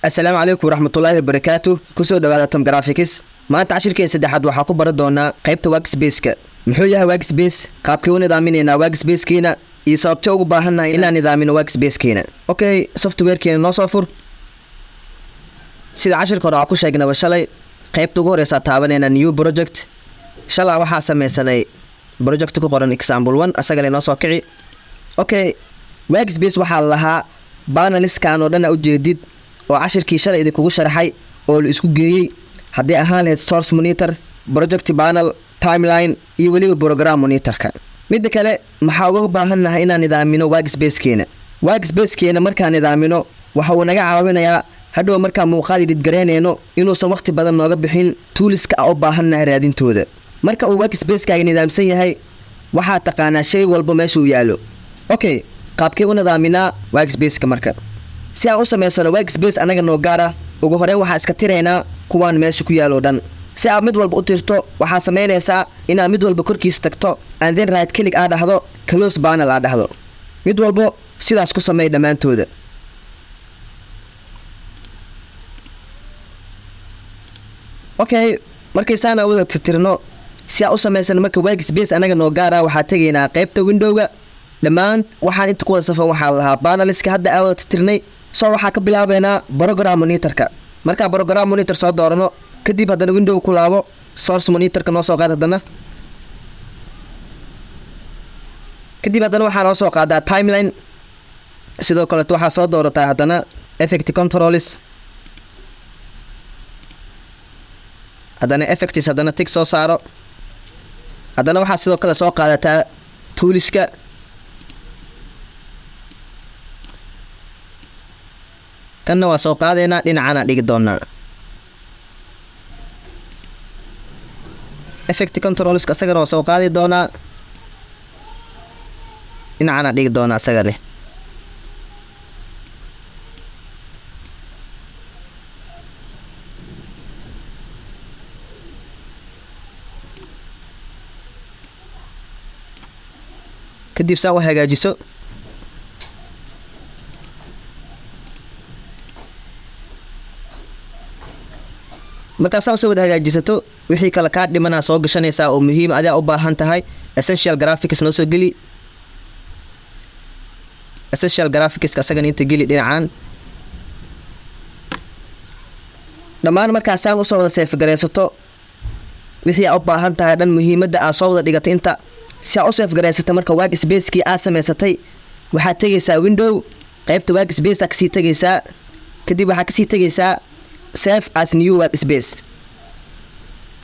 Asalaamu calaykum waraxmatullaahi wabarakaatu. Kusoo dhawaada Tom Graphics. Maanta cashirkeen saddexaad waxaa ku baran doonaa qaybta workspace-ka. Muxuu yahay workspace? Qaabkee u nidaaminaynaa workspace-keena iyo sababtee ugu baahannahay inaan nidaamino workspace-keena? Okay, software-keena noo soo fur. Sida cashirka hore aan ku sheegnaba shalay, qaybta ugu horeysaa taabanayna, new project. Shalaa waxaa sameysanay project ku qoran example one, asaga le noo soo kici. Okay, workspace waxaa la lahaa panels-kan oo dhan aa ujeedid oo cashirkii shalay idinkugu sharaxay oo la isku geeyey, haddii ahaan lahayd source monitor, project panel, timeline iyo weliba program monitorka. Midda kale, maxaa uga baahannahay inaan nidaamino workspace-keena? Workspace-keena markaan nidaamino, waxa uu naga caawinayaa hadhow markaan muuqaal edit garaynayno inuusan waqti badan nooga bixin tools-ka a u baahannahay raadintooda. Marka uu workspace-kaaga nidaamsan yahay, waxaa taqaanaa shay walba meeshuu yaallo. Okay, qaabkee u nidaaminaa workspace-ka? Marka si aan u samaysano workspace anaga noo gaar ah, ugu horeyn waxaa iska tiraynaa kuwaan meesha ku yaalo dhan. Si aad mid walba u tirto, waxaa samaynaysaa inaad mid walba korkiisa tagto and then right click aa dhahdo, close panel aa dhahdo. Mid walbo sidaas ku sameey dhammaantooda. Okay, markay saana wada tirtirno, si aan u samaysan marka workspace anaga noo gaar ah, waxaa tegaynaa qaybta windowga. Dhammaan waxaan inta ku wada safan waxaa lahaa panels-ka hadda aa wada tirtirnay. So waxaa ka bilaabeynaa program monitorka. Markaa program monitor soo doorano kadib, haddana window ku laabo, source monitorka noo soo qaad. Haddana kadib haddana waxaa noo soo qaadaa timeline. Sidoo kaleeto waxaa soo doorataa haddana effect controls, haddana effects, haddana tick soo saaro. Haddana waxaa sidoo kale soo qaadataa tools-ka. Kanna waa soo qaadaynaa, dhinacana dhigi doonaa. Effect controlska isagana waa soo qaadi doonaa, dhinacana dhigi doonaa isagane. Kadib saa u hagaajiso. Markaa saa usoo wada hagaajisato, wixii kale kaa dhimanaa soo gashanaysaa oo muhiim adaa u baahan tahay. Essential graphics noo soo geli. Essential graphics asagana inta geli dhinacaan. Dhammaan markaa saan usoo wada save garaysato, wixii aa u baahan tahay dhan muhiimadda aa soo wada dhigatay inta, si aa u save garaysata marka workspace-kii aa samaysatay, waxaad tegaysaa window, qaybta workspace aa kasii tegaysaa. Kadib waxaa kasii tegaysaa save as new workspace.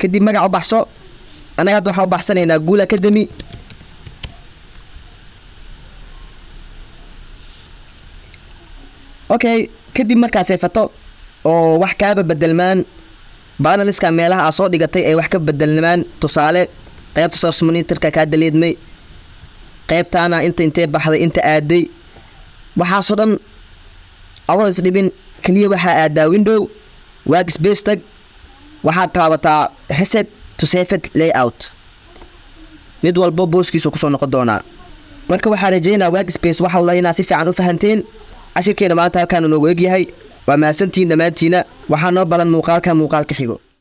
Kadib magac u baxso. Annaga hadda waxaan u baxsanaynaa Guul Academy. Okay, kadib markaa save-ato oo wax kaaba bedelmaan, panels-ka meelaha aa soo dhigatay ay wax ka bedelmaan, tusaale qaybta source monitorka kaa daleedmay, qaybtaana inta intee baxday, inta aaday, waxaasoo dhan adoo isdhibin, keliya waxaa aadaa window, workspace tag, waxaad taabataa reset to saved layout. Mid walbo booskiisu kusoo noqon doonaa. Marka waxaa rajeynaa workspace waxa la inaa si fiican u fahanteen. Cashirkeena maanta halkaanu noogu egyahay. Waa mahadsantihiin dhammaantiina. Waxaa noo balan muuqaalka muuqaalka xigo.